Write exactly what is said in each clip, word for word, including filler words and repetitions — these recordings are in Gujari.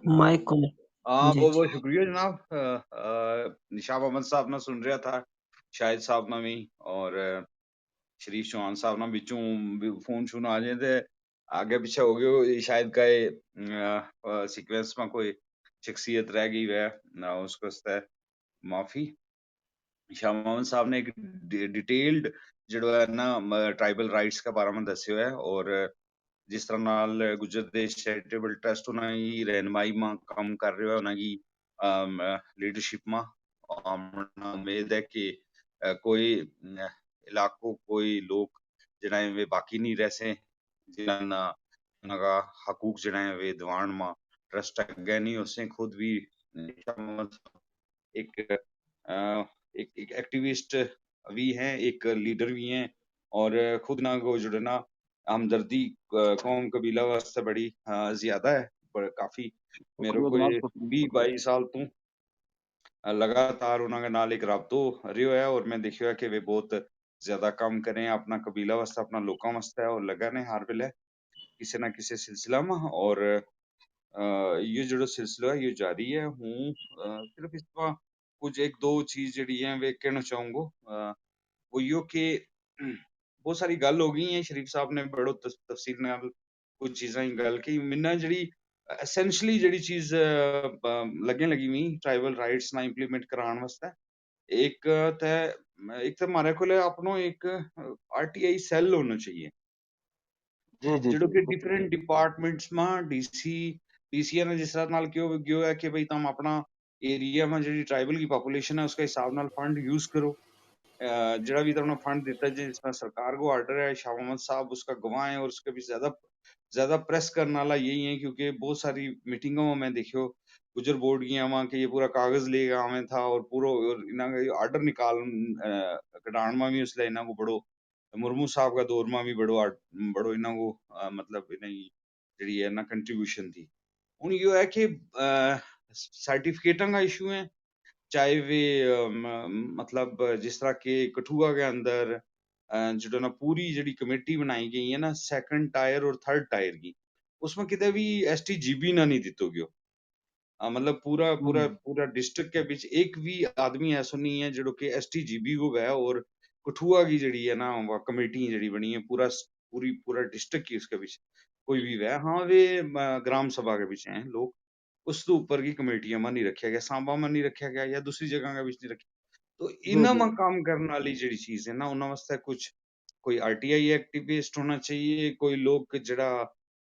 مائیک کون؟ ہاں، جی، بہت جی۔ بہت شکریہ جناب۔ آ، آ، نشاب احمد صاحب نا سن رہیا تھا، شاہد صاحب نا بھی، اور آ، شریف چوہان صاحب نا بچوں بھی فون شون آ جائیں تے آگے پچھے ہو گیو، شاید کائے، آ، آ، سیکوینس ما کوئی شخصیت رہ گئی وے، آ، اس واسطے معافی۔ شاہ محمد صاحب نے ایک ڈی-، ڈیٹیلڈ جڑو ہے نا، م-، ٹرائبل رائٹس کے بارے میں دسیو ہے، اور جس طرح نال گجر دیش چیریٹیبل ٹرسٹ انہاں کی رہنمائی ما کم کر رہیو ہے، انہاں کی، ام، لیڈرشپ ما، ام، امید ہے کہ، اے، کوئی، ام، علاقو، کوئی لوک جنہاں وے باقی نہیں رہسیں، جنہاں نا، انہاں کا حقوق جنہاں وے دیوان ما ٹرسٹ اگے نہیں ہوسیں۔ خود بھی، ام، ایک، آ، ایک، ایک ایکٹیوسٹ بھی ہیں، ایک لیڈر بھی ہیں، اور خود نہ کو جو ہے نا ہمدردی، آ، قوم قبیلہ واسطے بڑی، آ، زیادہ ہے، بڑ-، کافی۔ میرے کو یہ بیس بائیس سال تو، آ، لگاتار انہاں کے نال ایک رابطو رہیو ہے، اور میں دیکھیو ہے کہ وہ بہت زیادہ کم کریں اپنا قبیلہ واسطے، اپنا لوکاں واسطے، اور لگا نے ہر ویلے کسے نہ کسے سلسلہ ما، اور، آ، یہ جڑو سلسلہ ہے، یہ جاری ہے۔ ہوں، آ، صرف اس طرح کچھ ایک دو چیز جڑی ہیں وہ کہنا چاہوں گو، آ، وہ یو کہ بہت ساری گل ہو گئی ہیں، شریف صاحب نے بڑو تف-، تفصیل نال کچھ چیزاں ہی گل کی۔ منا جڑی ایسنشلی جڑی چیز، آ، آ، لگیں لگی ہوئی ٹرائبل رائٹس نا امپلیمنٹ کران واسطے، ایک تے، ایک تے ہمارے کول اپنو ایک آر ٹی آئی سیل ہونا چاہیے۔ جی، جی، جڑو جی، کہ ڈفرنٹ ڈپارٹمنٹس ما ڈی سی، ڈی سی نے جس طرح نال کیو گیو ہے کہ بھئی تم اپنا ایریا ما جڑی ٹرائبل کی پاپولیشن ہے اس کے حساب نال فنڈ یوز کرو۔ آ، جڑا بھی تم نے فنڈ دیتا ہے، جس طرح سرکار کو آرڈر ہے، شاہ محمد صاحب اس کا گواہ ہیں، اور اس کے بھی زیادہ، زیادہ پریس کرنے والا یہی ہیں، کیونکہ بہت ساری میٹنگوں میں میں دیکھیو، گجر بورڈ کی آواں کہ یہ پورا کاغذ لے کے آویں تھا، اور پورو، اور انہاں کا آرڈر نکال، آ، کڈان ما بھی اس لے انہاں کو بڑو مرمو صاحب کا دور ما بھی بڑو آ-، بڑو انہاں کو، آ، مطلب انہاں کی جڑی ہے نا کنٹریبیوشن تھی۔ ہن یوہ ہے کہ، آ، سرٹیفکیٹاں کا ایشو ہیں، چاہے ویہ، آ، م-، مطلب جس طرح کہ کٹھوا کے اندر، آ، جڑو نا پوری جڑی کمیٹی بنائی گئی ہے نا سیکنڈ ٹائر اور تھرڈ ٹائر کی، اس ما کدے بھی ایس ٹی جی بی نا نہیں دتو گیو۔ آ، مطلب پورا، پورا، پورا ڈسٹرکٹ کے بچ ایک بھی آدمی ایسو نہیں ہے جڑو کہ ایس ٹی جی بی کو وے، اور کٹھوا کی جڑی ہے نا وہ کمیٹی جڑی بنی ہے، پورا س-، پوری، پورا ڈسٹرکٹ کی اس کے بچ کوئی بھی وے۔ ہاں، ویہ، آ، گرام سبھا کے بچ ہیں لوگ، اس تو اوپر کی کمیٹیاں ما نہیں رکھیا گیا، سانبا ما نہیں رکھیا گیا یا دوسری جگہ کے بچ نہیں رکھیا۔ تو انہاں ما کام کرن والی جڑی چیز ہے نا، انہاں واسطے کچھ کوئی آر ٹی آئی ایکٹیوسٹ ہونا چاہیے، کوئی لوگ جڑا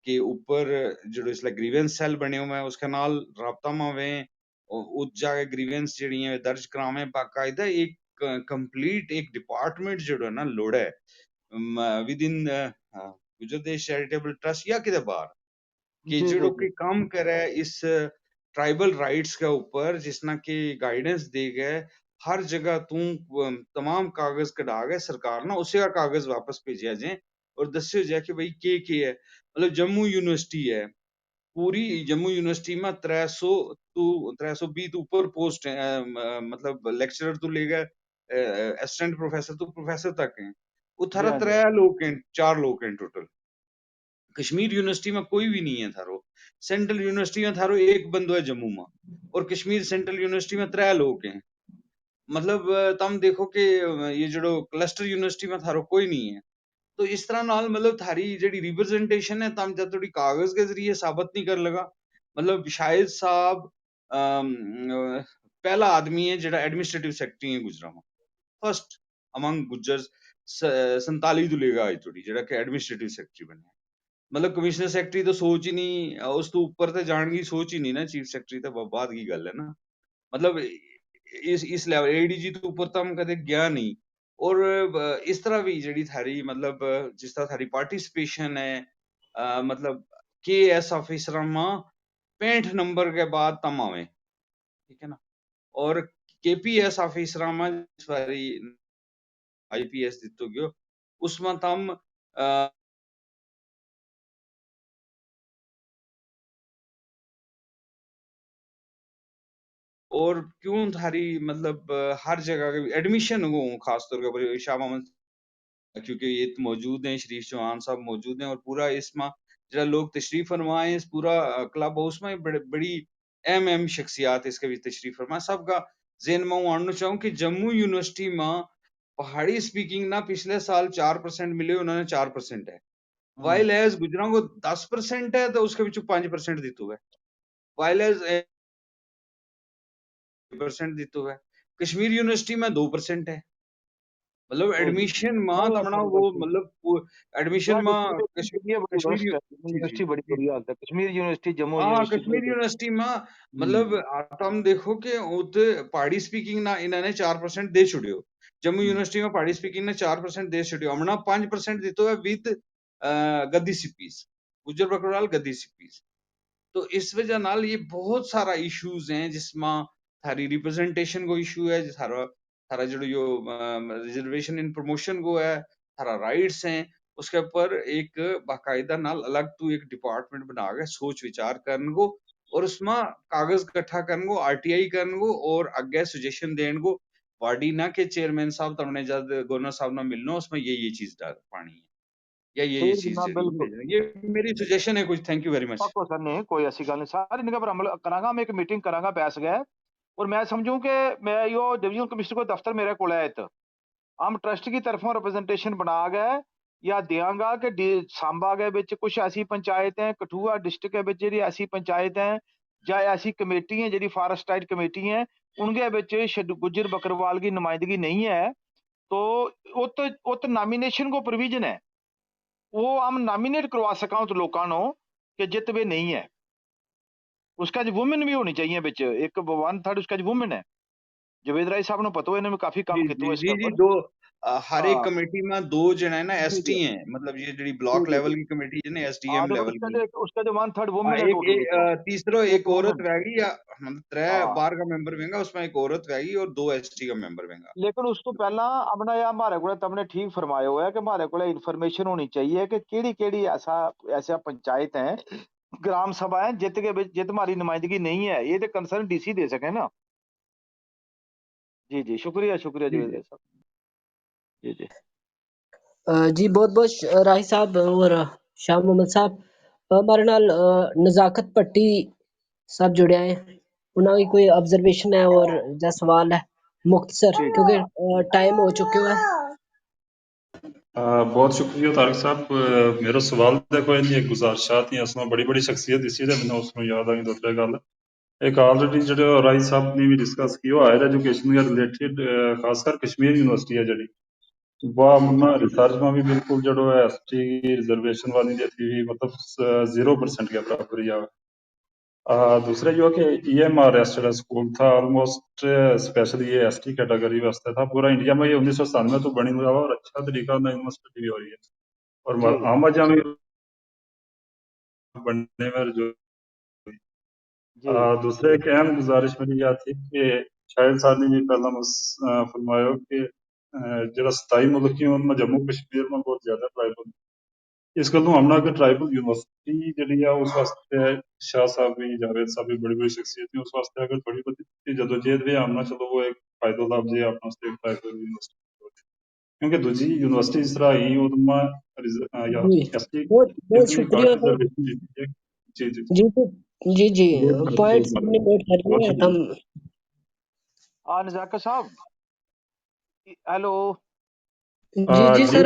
کے اوپر جڑو اس لے گریونس سیل بنے ہوئے ہیں، اس کے نال رابطہ ما ہوئے ہیں، او-، اس جا کے گریونس جڑی ہیں درج کراویں، باقاعدہ ایک، آ، کمپلیٹ ایک ڈپارٹمنٹ جڑو ہے نا لوڑا ہے، م-، ود ان، آ، گجر دیش چیریٹیبل ٹرسٹ یا کدے باہر، کہ جڑو کہ کم کرے اس ٹرائبل رائٹس کے اوپر، جس نا کہ گائیڈنس دے گئے، ہر جگہ تو، ام، تمام کاغذ کڈھا گئے سرکار نا، اسے کا کاغذ واپس بھیجیا جائے اور دسیو جائے کہ بھئی کے کے ہے۔ مطلب جموں یونیورسٹی ہے، پوری جموں یونیورسٹی ما ترے سو تو، ترے سو بیس تو اوپر پوسٹ ہیں، ام، ام، مطلب لیکچرر تو لے گئے، ا، ا، اسسٹنٹ پروفیسر تو پروفیسر تک ہیں۔ وہ تھارا ترے لوگ ہیں، چار لوگ ہیں ٹوٹل۔ کشمیر یونیورسٹی ما کوئی بھی نہیں ہے تھارو۔ سینٹرل یونیورسٹی ما تھارو ایک بندو ہے جموں ما، اور کشمیر سینٹرل یونیورسٹی ما ترے لوگ ہیں۔ مطلب، آ، تم دیکھو کہ، آ، یہ جڑو کلسٹر یونیورسٹی ما تھارو کوئی نہیں ہے۔ تو اس طرح نال مطلب تھاری جڑی ریپرزنٹیشن ہے، تم جد تھوڑی کاغذ کے ذریعے ثابت نہیں کر لگا۔ مطلب شاہد صاحب، آم، آ، پہلا آدمی ہے جڑا ایڈمنسٹریٹو سیکرٹری ہے گجرا ما، فرسٹ امنگ گجر، س-، سنتالی تو لے گا آج تھوڑی جڑا کہ ایڈمنسٹریٹو سیکرٹری بنے۔ مطلب کمشنر سیکرٹری تو سوچ ہی نہیں، اس تو اوپر تے جان کی سوچ ہی نہیں نا، چیف سیکرٹری تو ب-، بعد کی گل ہے نا۔ مطلب اس، اس لیول اے ڈی جی تو اوپر تو ہم کدے گیا نہیں۔ اور، آ، اس طرح بھی جڑی تھاری مطلب جس طرح تھاری پارٹیسپیشن ہے، آ، مطلب کے ایس آفیسراں ما پینٹھ نمبر کے بعد تم آویں، ٹھیک ہے نا؟ اور کے پی ایس آفیسراں ما جس باری آئی پی ایس دتو گیو، اس ما تم، آ، اور کیوں تھاری مطلب، آ، ہر جگہ کے ایڈمیشن ہو، خاص طور کے اوپر شاہ محمد، کیونکہ یہ تو موجود ہیں، شریف چوہان صاحب موجود ہیں اور پورا اس ما جڑا لوگ تشریف فرما ہیں اس پورا کلب ہاؤس ما بڑی اہم اہم شخصیات اس کے وچ تشریف فرما۔ سب کا ذہن ما ہوں آننو چاہوں کہ جموں یونیورسٹی ما پہاڑی سپیکنگ نا پچھلے سال چار پرسنٹ ملے انہوں نے چار پرسنٹ ہے، وائل ایز گجراں کو دس پرسنٹ ہے تو اس کے وچوں پانچ پرسنٹ دیتو ہے۔ وائل ایز پرسنٹ دیتو ہے۔ کشمیر یونیورسٹی ما دو پرسنٹ ہے۔ مطلب ایڈمیشن ما تمنا وہ مطلب ایڈمیشن ما یونیورسٹی بڑی بڑی حالت ہے۔ کشمیر یونیورسٹی جموں ہاں یونیورسٹٹی کشمیر یونیورسٹی ما مطلب تم دیکھو کہ ات پہاڑی سپیکنگ نا انہوں نے چار پرسنٹ دے چھوڑیو۔ جموں یونیورسٹی ما پہاڑی سپیکنگ نا چار پرسنٹ دے چھوڑیو ہمنا پانچ پرسنٹ دیتو ہے وتھ گدی سپیز، گجر بکروال گدی سپیز۔ تو اس وجہ نال یہ بہت سارا ایشوز ہیں جس ما تھاری ریپرزنٹیشن کو ایشو ہے، تھارا جڑو یو ریزرویشن ان پروموشن کو ہے، تھارا رائٹس ہیں، اس کے اپر ایک باقاعدہ نال الگ تو ایک ڈپارٹمنٹ بنا کے سوچ وچار کرن کو اور اس ما کاغذ کٹھا کرن کو آر ٹی آئی کرن کو اور اگے سجیشن دین کو۔ باڈی نہ کہ چیئرمین صاحب تمنے جد گورنر صاحب نہ ملنو اس ما یہ یہ چیز پانی ہے۔ یا یہ یہ چیز یہ میری سجیشن ہے کچھ تھینک یو ویری مچ۔ پکو سر نہیں کوئی ایسی گل نہیں ساری نگاہ پر عمل کراں گا ہم ایک میٹنگ کراں گا بیس گئے۔ اور میں سمجھوں کہ میں یو ڈویژن کمشنر کو دفتر میرے کول ہے ات ہم ٹرسٹ کی طرفوں ریپرزنٹیشن بنا گئے یا دیاں گا کہ سانبا گئے بچ کچھ ایسی پنچایت ہیں کٹھوا ڈسٹرکٹ کے بچ جیڑی ایسی پنچایت ہیں یا ایسی کمیٹی ہیں جیڑی فارسٹ ٹائٹ کمیٹی ہیں ان کے بچ گجر بکروال کی نمائندگی نہیں ہے۔ تو ات نامینیشن کو پرویژن ہے وہ ہم نامینیٹ کروا سکاں ات لوکاں نو کہ جت ویہ نہیں ہے۔ اس کا جو وومن وی ہونی چاہیے بچ ایک ون تھرڈ اس کا جو وومن ہے۔ جاوید رائی صاحب نو پتو ہے انہوں نے کافی کام کیتو ہے اس کے اوپر۔ ہر ایک کمیٹی ما دو جنا ہے نا ایس ٹی ہیں مطلب یہ جڑی بلاک لیول کی کمیٹی ہے نا ایس ڈی ایم لیول کی اس کا جو ون تھرڈ وومن ہے۔ تیسرو ایک عورت رہ گئی یا مطلب ترے بار کا ممبر وینگا اس ما ایک عورت رہ گئی اور دو ایس ٹی کا ممبر وینگا۔ لیکن اس تو پہلاں اپنا یا ہمارے کول تم نے ٹھیک فرمایا ہوا ہے کہ ہمارے کول انفارمیشن ہونی چاہیے کہ کیڑی کیڑی ایسا ایسا پنچایت ہیں گرام سبھا ہیں جت کے جت ہماری نمائندگی نہیں ہے یہ تو کنسرن ڈی سی دے سکے نا۔ جی جی شکریہ شکریہ جی جی۔ جی بہت بہت راہی صاحب اور شاہ محمد صاحب، ہمارے نال نزاکت پٹی صاحب جڑیا ہیں، انہاں کی کوئی آبزرویشن ہے اور جا سوال ہے مختصر کیونکہ ٹائم ہو چکیو ہے۔ بہت شکریہ طارق صاحب۔ میرو سوال دیکھو ان ایک گزارشات ہی اسنا بڑی بڑی شخصیت اسی دے میں نے اس نو یاد آئی دوسرے گل ایک آلریڈی جیڑے رائی صاحب نے وی ڈسکس کیو ہائر ایجوکیشن کے ریلیٹڈ، خاص کر کشمیر یونیورسٹی ہے جیڑی واہ منا ریسرچ ما وی بالکل جیڑو ہے ایس ٹی ریزرویشن والی جیڑی وی مطلب زیرو پرسنٹ کے برابر ہی آ۔ دوسرا یوہ کہ ای ایم آر ایس جیڑا سکول تھا آلموسٹ اسپیشلی یہ ایس ٹی کیٹاگری واسطے تھا پورا انڈیا ما یہ انیس سو ستانوے تو بنی ہوا اور اچھا طریقہ نال یونیورسٹی وی ہو رہی ہے۔ اور آمد جامی بننے میں جو دوسرے ایک اہم گزارش میری یاد تھی کہ شاہد صاحب نے بھی پہلا فرمایا کہ جیڑا ستائی ملک ہی ان میں جموں کشمیر میں بہت زیادہ ٹرائبل اس گل نو ہمنا کہ ٹرائبل یونیورسٹی جیڑی ہے اس واسطے شاہ صاحب بھی جاوید صاحب بھی بڑی بڑی شخصیت ہیں اس واسطے اگر تھوڑی بہت جدوجہد بھی ہمنا چلو وہ ایک فائدہ لب جی اپنا سٹیٹ ٹرائبل یونیورسٹی کیونکہ دوجی یونیورسٹی اس طرح ہی وہ تم جی بہت بہت شکریہ۔ جی جی جی جی جی پوائنٹ سب نے نوٹ کر لیے تم۔ ہاں نزاکر صاحب ہیلو۔ جی جی سر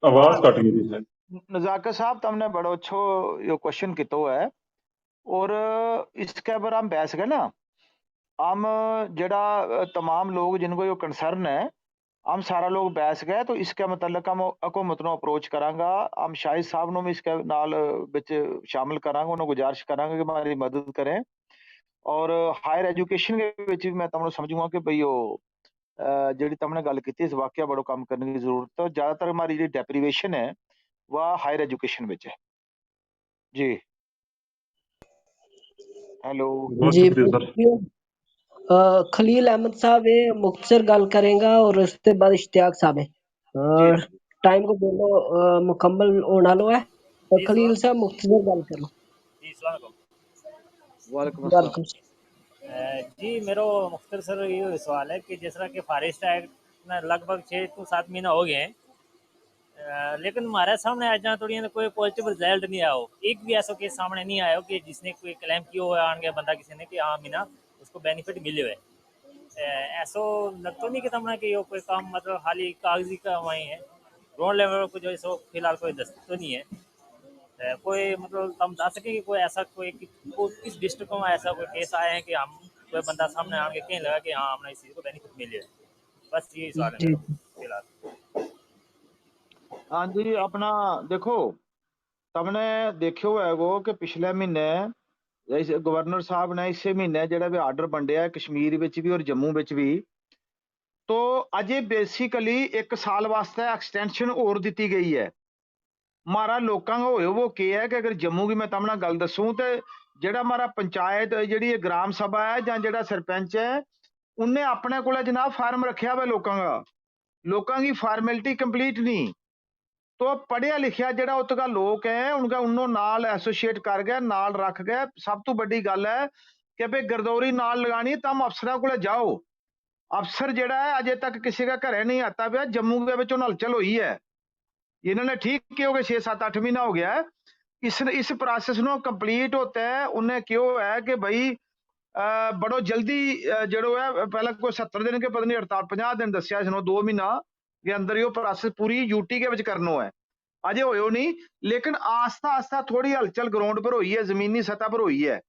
آواز کٹ گئی تھی۔ نزاکر صاحب تم نے بڑو اچھو یو کوشچن کیتو ہے۔ اور اس کے اپر ہم بحث کے نا ہم جیڑا تمام لوگ جن کو یو کنسرن ہے ہم سارا لوگ بحث کے تو اس کے متعلق ہم حکومت نو اپروچ کراں گا۔ ہم شاہد صاحب نو بھی اس کے نال بچ شامل کراں گا انہوں گزارش کراں گا کہ ہماری مدد کریں۔ اور ہائر ایجوکیشن کے وچ بھی میں تم نو سمجھوں گا کہ بھئی او جیڑی تم نے گل کیتی اس واقعہ بڑو کم کرنے کی ضرورت ہے زیادہ تر ہماری جیڑی ڈیپریویشن ہے وہ ہائر ایجوکیشن وچ ہے۔ جی ہیلو۔ جی خلیل احمد صاحب یہ مختصر گل کریں گا اور اس کے بعد اشتیاق صاحب ہے۔ ٹائم کو بولو مکمل ہونا لو ہے۔ خلیل صاحب مختصر گل کرو۔ جی السلام علیکم۔ وعلیکم السلام۔ جی میرو مختصر یہ سوال ہے کہ جس طرح کہ فارسٹ ایکٹ نا لگ بھگ چھ تو سات مہینہ ہو گئے ہیں۔ لیکن ہمارے سامنے اجاں تھوڑی کوئی پازیٹیو رزلٹ نہیں آیا ہو، ایک بھی ایسا کیس سامنے نہیں آیا ہو کہ جس نے کوئی کلیم کیا ہوا آن کے بندہ کسی نے کہ ہاں مینا اس کو بینیفٹ ملے ہوئے۔ ایسو لگتو نہیں کہ تم نے کہ یہ کوئی کام مطلب خالی کاغذی کام آئی ہے، گراؤنڈ لیول کو جو ہے سو فی الحال کوئی دست تو نہیں ہے۔ کوئی مطلب تم دس سکیں کہ کوئی ایسا کوئی کس ڈسٹرکٹ میں ایسا کوئی کیس آیا ہے کہ ہم کوئی بندہ سامنے آن کے کہیں لگا کہ ہاں ہم نے اس چیز کو بینیفٹ ملے ہے؟ بس یہ سوال ہے میرا فی الحال۔ ہاں جی، اپنا دیکھو، تم نے دیکھیو ہے وہ کہ پچھلے مہینے گورنر صاحب نے اسے مہینے جڑا بھی آرڈر بنڈیا ہے کشمیر وچ بھی اور جموں وچ بھی، تو اجے بیسیکلی ایک سال واسطے ایکسٹینشن اور دتی گئی ہے۔ مارا لوکاں کا ہویو وہ کہہ ہے کہ اگر جموں کی میں تم نا گل دسوں تے جڑا مارا پنچایت جڑی گرام سبھا ہے جاں جڑا سرپنچ ہے، انہیں اپنے کول جناب فارم رکھیا ہوئے لوکاں کا، لوکاں کی فارمیلٹی کمپلیٹ نہیں۔ تو پڑھیا لکھیا جڑا اتکا لوک ہیں ان کا انہوں نال ایسوشیٹ کر گئے، نال رکھ گئے۔ سب تو بڑی گل ہے کہ بے گردوری نال لگانی، تم افسراں کولے جاؤ۔ افسر جڑا ہے اجے تک کسی کا گھرے نہیں آتا پیا، جموں کے وچ انہاں ہلچل ہوئی ہے۔ انہوں نے ٹھیک کیو کہ چھ ست اٹھ مہینہ ہو گیا ہے۔ اس اس پراسس نو کمپلیٹ ہوتا ہے، انہیں کیو ہے کہ بھائی بڑو جلدی جڑو ہے پہلا کوئی ستر دن کے پتہ نہیں اڑتال پنجاہ دن دسیا اس نو دو مہینہ کے اندر یوہ پراسس پوری یوٹی کے وچ کرنو ہے۔ اجے ہویو نہیں، لیکن آستہ آستہ تھوڑی ہلچل گراؤنڈ پر ہوئی ہے، زمینی سطح پر ہوئی ہے۔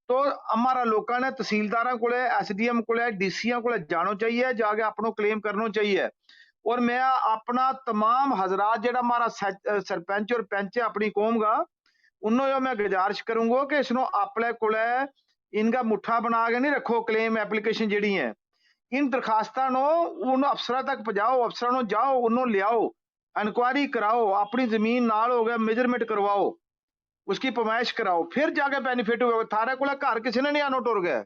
تو ہمارا لوکاں نے تحصیلداراں کولے، ایس ڈی ایم کولے، ڈی سیاں کولے جانو چاہیے، جا کے اپنو کلیم کرنو چاہیے۔ اور میں اپنا تمام حضرات جڑا ہمارا سرپنچ اور پنچ ہے اپنی قوم کا، انہوں یوہ میں گزارش کروں گو کہ اس نو اپنے کولے ان کا مٹھا بنا کے نہیں رکھو، کلیم ایپلیکیشن جڑی ہیں ان درخواستاں نو ان افسراں تک پجاؤ، افسراں نو جاؤ انہوں لیاؤ، انکوائری کراؤ، اپنی زمین نال ہو گیا میجرمنٹ کرواؤ، اس کی پمائش کراؤ، پھر جا کے بینیفٹ ہوئے۔ تھارے کولے گھر کسی نے نہیں آنو ٹر گئے،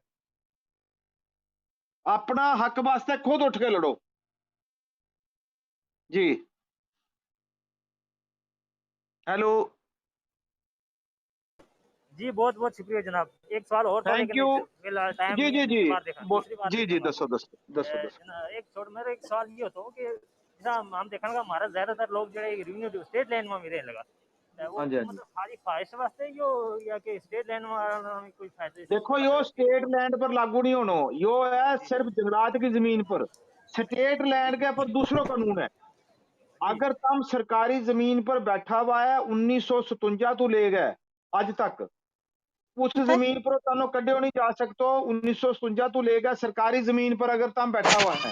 اپنا حق واسطے خود اٹھ کے لڑو۔ جی ہیلو۔ جی بہت بہت شکریہ جناب۔ ایک سوال اور تھا لیکن تھینک یو۔ جی جی جی۔ جی جی دسو دسو دسو دسو۔ ایک چھوٹ میرا ایک سوال یہ ہوتا ہو کہ جیسا ہم دیکھنا کہ ہمارا زیادہ تر لوگ جو ہے ریونیو اسٹیٹ لینڈ میں بھی رہنے لگا۔ ہاں جی ہاں جی۔ ساری خواہش واسطے یو یا کہ اسٹیٹ لینڈ میں کوئی فائدہ؟ دیکھو یو اسٹیٹ لینڈ پر لاگو نہیں ہونو، یو ہے صرف جنگلات کی زمین پر۔ اسٹیٹ لینڈ کے پر دوسرو قانون ہے۔ اگر تم سرکاری زمین پر بیٹھا ہوا ہے انیس سو ستونجا تو لے گئے اج تک، اس زمین پر تنو کڈیو نہیں جا سکتو۔ انیس سو ستونجا تو لے گئے سرکاری زمین پر اگر تم بیٹھا ہوا ہے،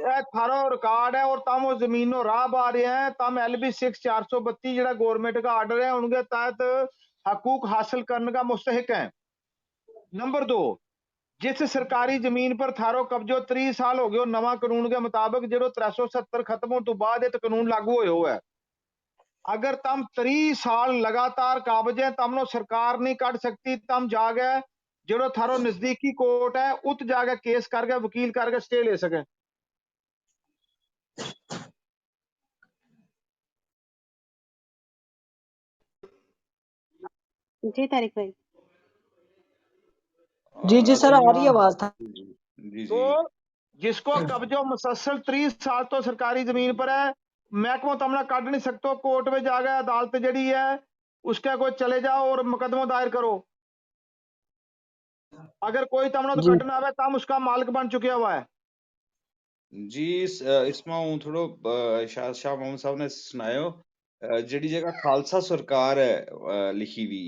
اے تھارو ریکارڈ ہے اور تم اس زمین نو راہ با رہے ہیں، تم ایل بی سکس چار سو بتی جڑا گورنمنٹ کا آرڈر ہے ان کے تحت حقوق حاصل کرنے کا مستحق ہیں۔ نمبر دو، جس سرکاری زمین پر تھارو قبضو تری سال ہو گیو نواں قانون کے مطابق جڑو ترے سو ستر ختم ہون تو بعد ایک قانون لاگو ہویو ہے۔ اگر تم تری سال لگاتار قابض ہیں تم نو سرکار نہیں کڈ سکتی، تم جا گئے جڑو تھارو نزدیکی کورٹ ہے ات جا کے کیس کر کے وکیل کر کے اسٹے لے سکیں۔ جی طارق بھائی۔ جی جی سر آ رہی آواز تھا۔ جی جی۔ جس کو قبضو مسلسل تری سال تو سرکاری زمین پر ہے، محکمو تمنا کڈ نہیں سکتو کورٹ میں جا گیا عدالت جڑی ہے، اس کے کوئی چلے جاؤ اور مقدمو دائر کرو۔ اگر کوئی تمنا تو کڈ نہ آوے تم اس کا مالک بن چکیا ہوا ہے۔ جی اس ما ہوں تھوڑو شاہ محمد صاحب نے سنایو، جیڑی جگہ خالصہ سرکار ہے لکھی وی،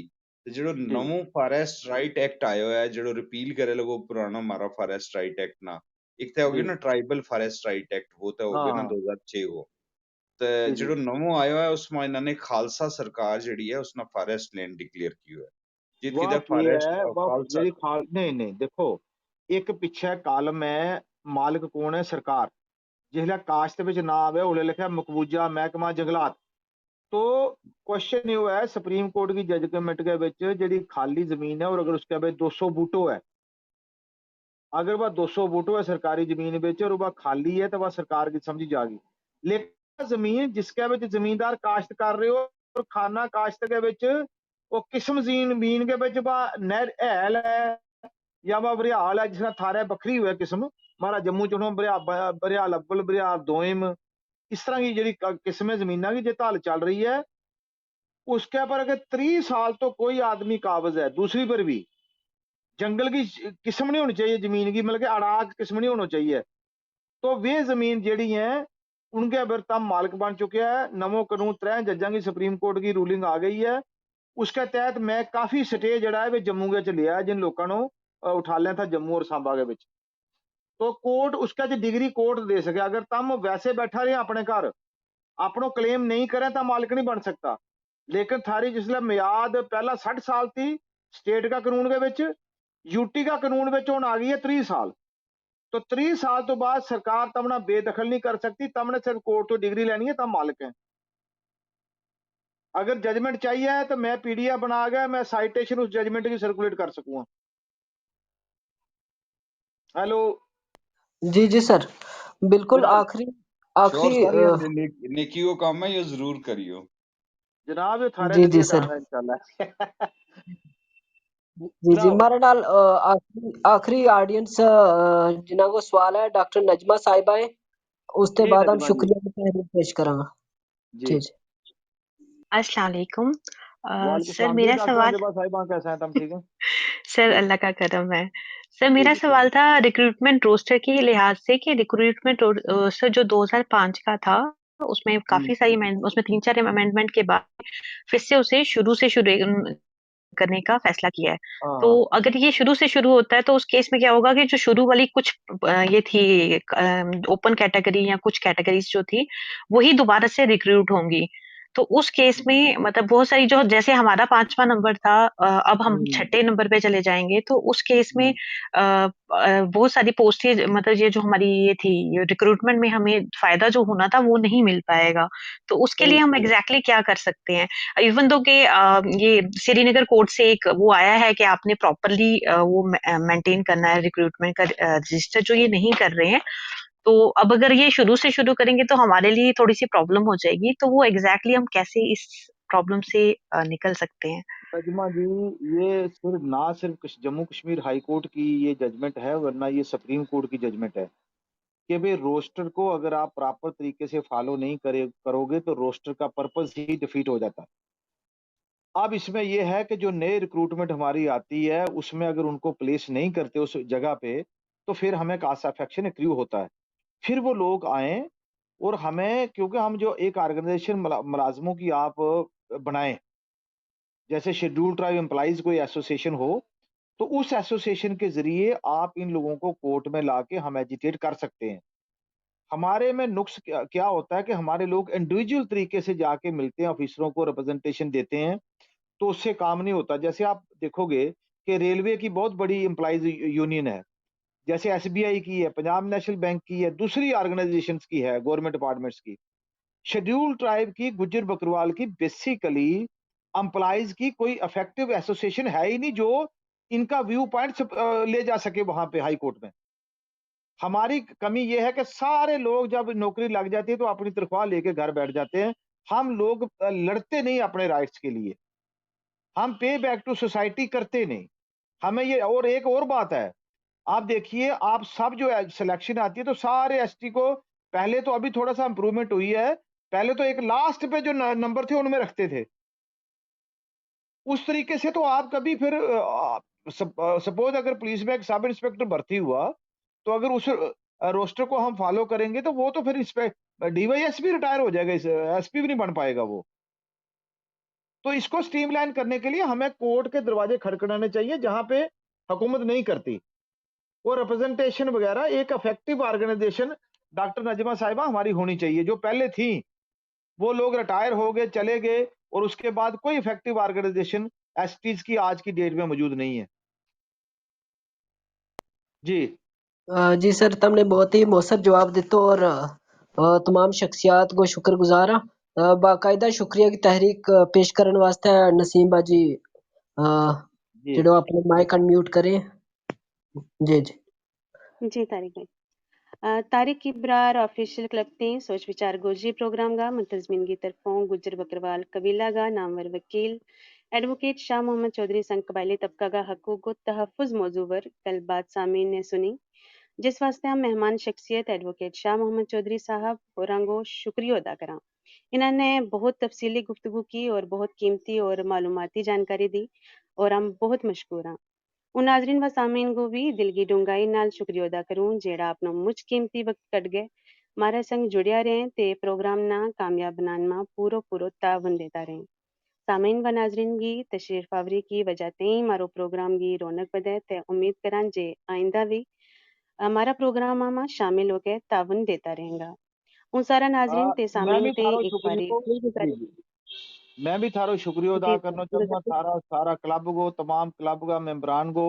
تے جیڑو نووں فاریسٹ رائٹ ایکٹ آیو ہے جیڑو ریپیل کرے لگو پرانا ہمارا فاریسٹ رائٹ ایکٹ نا، اک تے ہو گیا نا ٹرائبل فاریسٹ رائٹ ایکٹ وہ تے ہو گیا نا دو ہزار چھ وہ۔ تے جیڑو نووں آیو ہے اس ما انہاں نے خالصہ سرکار جیڑی ہے اس نا فاریسٹ لینڈ ڈکلیئر کیو ہے۔ جیت کی دے فاریسٹ آف خالصہ۔ نہیں نہیں دیکھو، اک پچھے کالم ہے، مالک کون ہے؟ سرکار۔ جس لے کاشت وچ نہ آوے اولے لکھے مقبوضہ محکمہ جنگلات۔ تو کوشچن یوہ ہے سپریم کورٹ کی ججمنٹ کے وچ جیڑی خالی زمین ہے اور اگر اس کے وچ دو سو بوٹو ہے، اگر وہ دو سو بوٹو ہے سرکاری زمین وچ اور وہ خالی ہے تو وہ سرکار کی سمجھی جا گی۔ لیکن زمین جس کے وچ زمیندار کاشت کر رہے ہو اور کھانا کاشت کے وچ وہ قسم زمین کے وچ وہ نہر ہیل ہے یا وہ بریال ہے جس طرح تھارے بکھری ہوئے قسم، مارا جموں چنو بریال اول بریال دوئم، اس طرح کی جڑی قسمیں زمیناں کی جے تال چل رہی ہے، اس کے پر اگر تری سال تو کوئی آدمی قابض ہے دوسری پر بھی، جنگل کی قسم نہیں ہونی چاہیے زمین کی، مطلب کہ اڑاک قسم نہیں ہونا چاہیے۔ تو ویہ زمین جیڑی ہیں، ان کے پر تم مالک بن چکے ہیں۔ نووں قانون ترے ججاں کی سپریم کورٹ کی رولنگ آ گئی ہے۔ اس کے تحت میں کافی سٹے جیڑا ہے وہ جموں کے چ لیا ہے، جن لوکاں نو اٹھا لیا تھا جموں اور سانبا کے وچ۔ تو کورٹ اس کے چ ڈگری کورٹ دے سکے۔ اگر تم ویسے بیٹھا رہے اپنے گھر، اپنو کلیم نہیں کریں تو مالک نہیں بن سکتا۔ لیکن تھاری جس لے میاد پہلا سٹھ سال تھی، سٹیٹ کا قانون کے وچ، یوٹی کا قانون وچ ہن آ گئی ہے تری سال۔ تو تری سال تو بعد سرکار تمنا بے دخل نہیں کر سکتی، تمنے صرف کورٹ تو ڈگری لینی ہے، تم مالک ہیں۔ اگر ججمنٹ چاہیے ہے تو میں پیڈیا بنا گیا، میں سائٹیشن اس ججمنٹ کی سرکولیٹ کر سکوں ہاں۔ ہیلو۔ جی جی سر، بالکل۔ آخری، آخری نیکیو کام ہے، یہ ضرور کریو۔ جناب، یہ تھارے جی جی سر۔ جی جی، مارے نال آخری، آخری آڈینس جنہاں کو سوال ہے، ڈاکٹر نجمہ صاحبہ ہے، اس تے بعد ہم شکریہ کی تحریر پیش کراں گا۔ جی۔ السلام علیکم۔ سر، میرا سوال، سر، اللہ کا کرم ہے۔ سر، میرا سوال تھا ریکروٹمنٹ روسٹر کے لحاظ سے کہ ریکروٹمنٹ روسٹر جو دو ہزار پانچ کا تھا، اس میں کافی ساری اس میں تین چار امینڈمنٹ کے بعد پھر سے اسے شروع سے شروع کرنے کا فیصلہ کیا ہے۔ تو اگر یہ شروع سے شروع ہوتا ہے تو اس کیس میں کیا ہوگا کہ جو شروع والی کچھ یہ تھی اوپن کیٹیگری یا کچھ کیٹیگریز جو تھی، وہی دوبارہ سے ریکروٹ ہوں گی۔ تو اس کیس میں مطلب بہت ساری جو، جیسے ہمارا پانچواں نمبر تھا، اب ہم چھٹے نمبر پہ چلے جائیں گے، تو اس کیس میں بہت ساری پوسٹ، مطلب یہ جو ہماری یہ تھی ریکروٹمنٹ میں ہمیں فائدہ جو ہونا تھا وہ نہیں مل پائے گا۔ تو اس کے لیے ہم ایگزیکٹلی کیا کر سکتے ہیں؟ ایون دو کہ یہ سری نگر کورٹ سے ایک وہ آیا ہے کہ آپ نے پراپرلی وہ مینٹین کرنا ہے ریکروٹمنٹ کا رجسٹر، جو یہ نہیں کر رہے ہیں۔ تو اب اگر یہ شروع سے شروع کریں گے تو ہمارے لیے تھوڑی سی پرابلم ہو جائے گی۔ تو وہ ایگزیکٹلی ہم کیسے اس پرابلم سے نکل سکتے ہیں؟ نجمہ جی، یہ صرف نہ صرف جموں کشمیر ہائی کورٹ کی یہ ججمنٹ ہے، ورنہ یہ سپریم کورٹ کی ججمنٹ ہے کہ بھئی روسٹر کو اگر آپ پراپر طریقے سے فالو نہیں کرو گے تو روسٹر کا پرپز ہی ڈیفیٹ ہو جاتا۔ اب اس میں یہ ہے کہ جو نئے ریکروٹمنٹ ہماری آتی ہے، اس میں اگر ان کو پلیس نہیں کرتے اس جگہ پہ، تو پھر ہمیں کاسٹ آف ایکشن ایکریو ہوتا ہے۔ پھر وہ لوگ آئیں اور ہمیں، کیونکہ ہم جو ایک آرگنائزیشن ملازموں کی آپ بنائیں، جیسے شیڈول ٹرائب امپلائز کوئی ایسوسیشن ہو، تو اس ایسوسیشن کے ذریعے آپ ان لوگوں کو کورٹ میں لا کے ہم ایجیٹیٹ کر سکتے ہیں۔ ہمارے میں نقص کیا ہوتا ہے کہ ہمارے لوگ انڈیویجول طریقے سے جا کے ملتے ہیں، آفیسروں کو ریپرزنٹیشن دیتے ہیں، تو اس سے کام نہیں ہوتا۔ جیسے آپ دیکھو گے کہ ریلوے کی بہت بڑی امپلائز یونین ہے، جیسے ایس بی آئی کی ہے، پنجاب نیشنل بینک کی ہے، دوسری آرگنائزیشنز کی ہے، گورنمنٹ ڈپارٹمنٹس کی۔ شیڈول ٹرائب کی، گجر بکروال کی بیسیکلی امپلائز کی کوئی افیکٹو ایسوسیشن ہے ہی نہیں جو ان کا ویو پوائنٹ لے جا سکے وہاں پہ ہائی کورٹ میں۔ ہماری کمی یہ ہے کہ سارے لوگ جب نوکری لگ جاتی ہے تو اپنی تنخواہ لے کے گھر بیٹھ جاتے ہیں۔ ہم لوگ لڑتے نہیں اپنے رائٹس کے لیے، ہم پے بیک ٹو سوسائٹی کرتے نہیں۔ ہمیں یہ، اور ایک اور بات ہے، آپ دیکھیے، آپ سب جو سلیکشن آتی ہے تو سارے ایس ٹی کو، پہلے تو ابھی تھوڑا سا امپروومنٹ ہوئی ہے، پہلے تو ایک لاسٹ پہ جو نمبر تھے ان میں رکھتے تھے۔ اس طریقے سے تو آپ کبھی پھر سپوز اگر پولیس میں ایک سب انسپکٹر بھرتی ہوا تو اگر اس روسٹر کو ہم فالو کریں گے تو وہ تو پھر ڈی وائی ایس پی ریٹائر ہو جائے گا، ایس پی بھی نہیں بن پائے گا وہ۔ تو اس کو سٹریم لائن کرنے کے لیے ہمیں کورٹ کے دروازے کھڑکڑانے چاہیے جہاں پہ حکومت نہیں کرتی۔ وہ ریپرزنٹیشن وغیرہ ایک افیکٹو آرگنائزیشن ڈاکٹر نجمہ صاحبہ ہماری ہونی چاہیے جو پہلے تھی۔ وہ لوگ ریٹائر ہو گئے، چلے گئے، اور اس کے بعد کوئی افیکٹو آرگنائزیشن ایس ٹیز کی آج کی ڈیٹ میں موجود نہیں ہے۔ جی۔ جی سر، تم نے بہت ہی موثر جواب دیتو اور تمام شخصیات کو شکر گزار ہاں۔ باقاعدہ شکریہ کی تحریک پیش کرنے واسطے نسیم باجی، جڑو اپنے مائک انمیوٹ کریں۔ جی جی۔ جی طارق بھائی، طارق ابرار آفیشل کلب تیں سوچ وچار گوجری پروگرام گا منتظمین کی طرفوں گجر بکروال قبیلہ گا نامور وکیل ایڈووکیٹ شاہ محمد چوہدری سنگ قبائلی طبقہ کا حقوق و تحفظ موضوع ور گل بات سامین نے سنی۔ جس واسطے ہم مہمان شخصیت ایڈووکیٹ شاہ محمد چوہدری صاحب ہوراں کو شکریو ادا کراں۔ انہاں نے بہت تفصیلی گفتگو کی اور بہت قیمتی اور معلوماتی جانکاری دی، اور ہم بہت مشکور ہاں۔ ان ناظرین و سامعین کو بھی دل کی ڈونگائی نال شکریو ادا کروں جیہڑا اپنو مچ قیمتی وقت کڈ گئے، مارا سنگ جڑیا رہیں تے پروگرام نا کامیاب بنان ما پورو پورو تعاون دیتا رہیں۔ سامعین و ناظرین کی تشریف آوری کی وجہ تیں مارو پروگرام کی رونق بدھے تے امید کراں جے آئندہ وی ہمارا پروگرام ما شامل ہو کے تعاون دیتا رہیں گا۔ ان سارا ناظرین تے سامعین تے ایک باری۔ میں بھی تھارو شکریو ادا کرنو چاہوں گا۔ سارا سارا کلب کو، تمام کلب کا ممبران کو،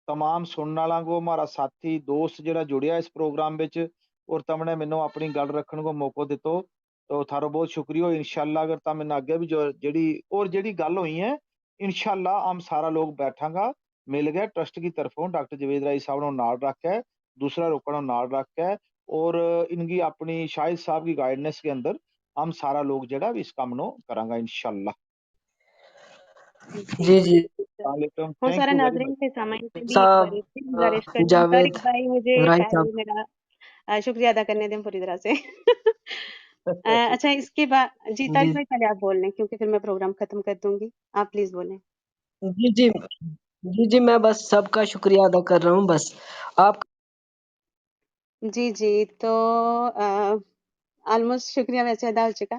تمام سننا لا کو، ہمارا ساتھی دوست جیہڑا جڑیا اس پروگرام وچ، اور تمنے مینوں اپنی گل رکھن کو موقع دتو، تو تھارو بہت شکریو۔ انشاءاللہ اگر تم انہاں اگے بھی جو جیہڑی اور جیہڑی گل ہوئی ہے، انشاءاللہ ہم سارا لوگ بیٹھاں گا، مل گئے ٹرسٹ کی طرفوں ڈاکٹر جاوید رائی صاحب نو نال رکھ کے، دوسرا روکاں نو نال رکھ کے، اور ان کی اپنی شاہد صاحب کی گائیڈنس کے اندر ہم سارا لوگ جیہڑا بھی اس کم نو کراں گا انشاءاللہ۔ جی جی۔ ہوں سارا ناظرین تے سامعین تے بھی ایک باری پھر گزارش کروں، طارق بھائی مجھے پہلے میرا شکریہ ادا کرنے دیں پوری طرح سے۔ اچھا، اس کے بعد جی طارق بھائی پہلے آپ بول لیں کیونکہ پھر میں پروگرام ختم کر دوں گی۔ آپ پلیز بولیں۔ جی جی۔ جی جی، میں بس سب کا شکریہ ادا کر رہا ہوں۔ بس آپ۔ جی جی، تو آلموسٹ شکریہ ویسے ادا ہو چکا،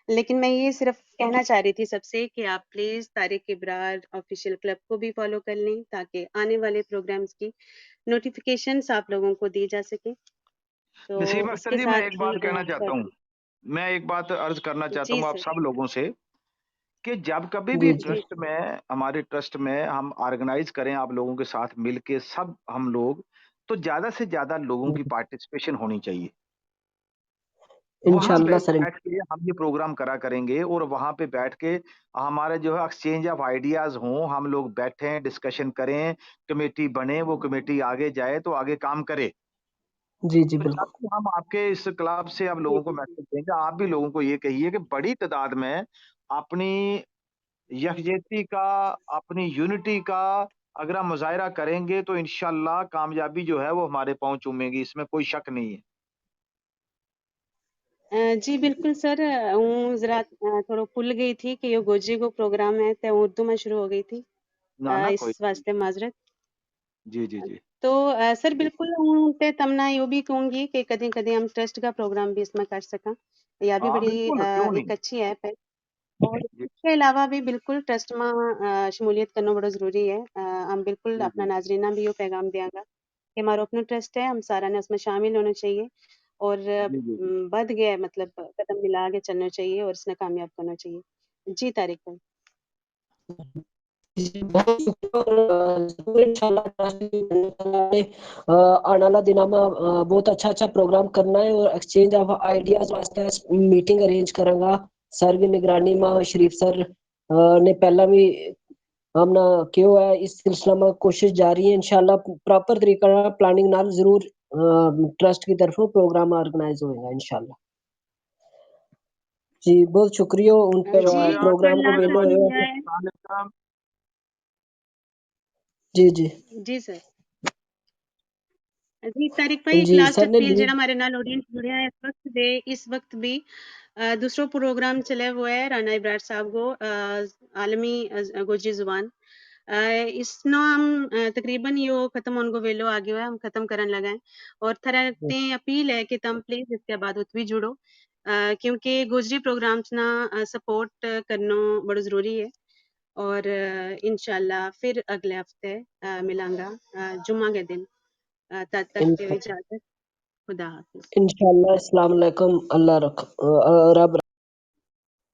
لیکن میں یہ صرف کہنا چاہ رہی تھی سب سے کہ آپ پلیز طارق ابرار آفیشل کلب کو بھی فالو کر لیں تاکہ آنے والے پروگرامز کی نوٹیفکیشنز آپ لوگوں کو دی جا سکیں۔ تو نسیم اختر جی، میں ایک بات کہنا چاہتا ہوں۔ میں ایک بات عرض کرنا چاہتا ہوں آپ سب لوگوں سے کہ جب کبھی بھی ٹرسٹ میں، ہمارے ٹرسٹ میں ہم آرگنائز کریں آپ لوگوں کے ساتھ مل کے سب ہم لوگ، تو زیادہ سے زیادہ لوگوں کی پارٹیسپیشن ہونی چاہیے۔ انشاءاللہ سر۔ بیٹھ کے ہم یہ پروگرام کرا کریں گے اور وہاں پہ بیٹھ کے ہمارے جو ہے ایکسچینج آف آئیڈیاز ہوں، ہم لوگ بیٹھیں، ڈسکشن کریں، کمیٹی بنے، وہ کمیٹی آگے جائے تو آگے کام کرے۔ جی جی، بالکل۔ ہم آپ کے اس کلب سے ہم لوگوں کو میسج دیں گے، آپ بھی لوگوں کو یہ کہیے کہ بڑی تعداد میں اپنی یکجہتی کا، اپنی یونٹی کا اگر ہم مظاہرہ کریں گے تو انشاءاللہ کامیابی جو ہے وہ ہمارے پاؤں چومے گی، اس میں کوئی شک نہیں ہے۔ جی بالکل سر، ہوں ذرا تھوڑو پل گئی تھی کہ یہ گوجری کو پروگرام ہے تو اردو میں شروع ہو گئی تھی، اس واسطے معذرت۔ جی جی جی۔ تو سر بالکل ہوں تے تمنا یوہ بھی کہوں گی کہ کدی کدی ہم ٹرسٹ کا پروگرام بھی اس میں کر سکاں، یا بھی بڑی ایک اچھی ایپ ہے۔ اور اس کے علاوہ بھی بالکل ٹرسٹ ما شمولیت کرنا بڑو ضروری ہے۔ ہم بالکل اپنا ناظرینہ بھی یوہ پیغام دیاں گا کہ ہمارو اپنو ٹرسٹ ہے، ہم سارا نے اس میں شامل ہونو چاہیے اور بدھ گیا مطلب قدم ملا کے چلنو چاہیے اور اس نے کامیاب کرنو چاہیے۔ جی طارق بھائی۔ آنے والا دناں ما بہت اچھا اچھا پروگرام کرنا ہے اور ایکسچینج آف آئیڈیاز واسطے میٹنگ ارینج کراں گا۔ سر کی نگرانی ما شریف سر نے پہلا بھی ہم نا کہیو ہے، اس سلسلہ ما کوشش جاری ہے، انشاءاللہ پراپر طریقہ نال پلاننگ نال ضرور ٹرسٹ کی طرفوں پروگرام آرگنائز ہوئے گا انشاءاللہ۔ جی بہت شکریہ ہوں پروگرام کو ویلو ہوئے۔ جی جی۔ جی سر۔ جی طارق بھائی، ایک لاسٹ اپیل جیہڑا ہمارے نال آڈینس جڑیا ہے اس وقت بھی، دوسرو پروگرام چلے ہوئے ہے رانا ابرار صاحب کو، عالمی گوجری زبان، اس نو ہم تقریبا یوہ ختم ہون کو ویلو آ گیو ہے، ہم ختم کرن لگا ہیں۔ اور تھرا تے اپیل ہے کہ تم پلیز اس کے بعد اتوی جڑو، کیونکہ گوجری پروگرامز نا سپورٹ کرنو بڑو ضروری ہے۔ اور انشاءاللہ پھر اگلے ہفتے ملاں گا، جمعہ کے دن۔ تب تک کے اجازت، خدا حافظ۔ انشاءاللہ السلام علیکم، اللہ رکھ۔